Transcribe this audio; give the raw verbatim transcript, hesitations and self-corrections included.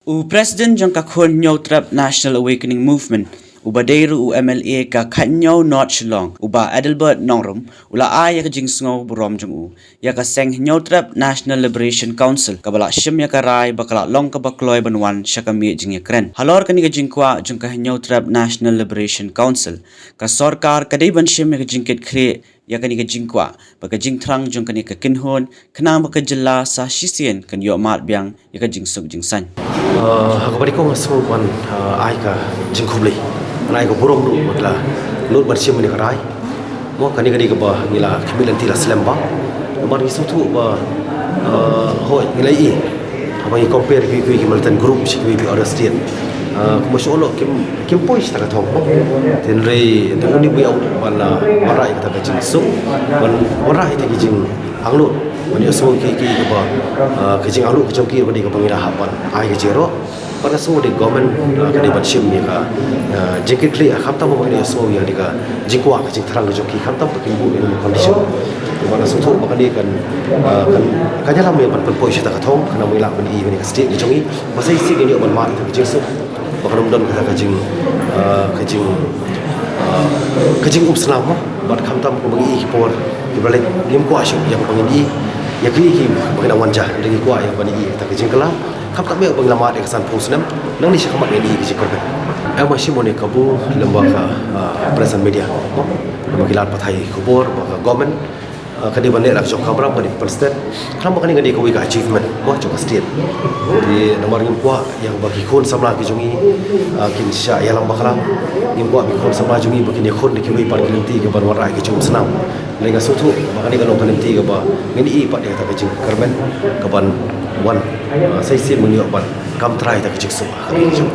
U President jong ka khun Hynñiewtrep National Awakening Movement, uba dei ruh u M L A ka Khathynñiew North Shillong, u Bah Adelbert Nongrum, u la ai ïa ka jingsngew burom jong u ïa ka seng Hynñiewtrep National Liberation Council, kaba la shim ïa ka rai ba ka la long kaba kloi ban wan sha ka miej jingïakren. Halor kane ka jingkwah jong ka Hynñiewtrep National Liberation Council, ka sorkar ka dei ban shim ïa ka jingkitkhlieh ïa kane ka jingkwah, ba ka jingthrang jong kane ka kynhun, khnang ba ka jylla sa shisien kan ïoh mad biang ïa ka jingsuk jingsaiñ. Uh, ha kaba dei kong nga sngew ban, uh, ai ka jingkhublei, ban ai ka burom ruh ba ki la nud ban shim ïa ka rai. Mo, kane ka dei kaba ngi la khmih lynti la slem bha. Namar ngi sngewthuh ba, uh, hooid, ngi la ïohi haba ngi compare kiwei kiwei ki militant group sha kiwei ki other state, uh, kumba shu ong kim, kim poi shata ka thong. Hynrei the only way out ban, uh, wanrah ïa kata ka jingsuk, ban wanrah ïa kata ka jingangnud, ban ïohsngew ïa ki, ki kaba, uh, ka jingangnud ka jong ki kaba dei kaba ngi la hap ban ai ka jingïaroh. Bad nga sngew dei government, uh, ka dei ban shim ïa ka, uh, jingkitkhlieh, khamtam ba ngi ïohsngew ïa kane ka jingkwah, ka jingthrang ka jong ki, khamtam ba kin buh ïa kane ka condition. Bad nga sngewthuh ba kane kan, uh, kan, kan ïalam ïa ban pynpoi shata ka thong, khnang ba ngi lah ban ïohi ïa kane ka state ka jong ngi, ba sa shisien ngin ïoh ban mad ïa ka jingsuk, ba kan ym don kata ka jing, uh, ka jing, uh, ka jingumsnam mo. Bad khamtam kumba ngi ïohi ki por kiba la leit, ngim kwah shuh ïa kaba ngin ïohi ïa ki, ki ba kin wan jia, hynrei ngi kwah ïa ban ïohi kata ka jingkylla. Khamtam ïa ba ngi la mad ïa ka sanphew snem, nangne sha khmat ngin ïohi ka jingkyrmen. Em, nga shim ïa une u kabu lem bad ka, ah, press and media mo, lem bad ki lad pathai khubor, bad ka government, ah, ka dei ban leh la ka jong ka kamram, ka dei ban pynstet. Khnang ba kane ka dei kawei ka achievement mo jong ka state. Te namar ngim kwah ïa ba ki khun samla ki jong ngi, ah, kin shah ïalam bakla. Ngim kwah ba ki khun samla jong ngi ba kin ïakhun da kiwei pat ki lynti kiban wanrah ïa ka jingumsnam. Hynrei nga sngewthuh ba kane ka long ka lynti kaba ngin ïohi pat ïa kata ka jingkyrmen kaban wan, ah, sa shisien ngin ïoh ban kam trai ïa kata ka jingsuk ha kane ka jong.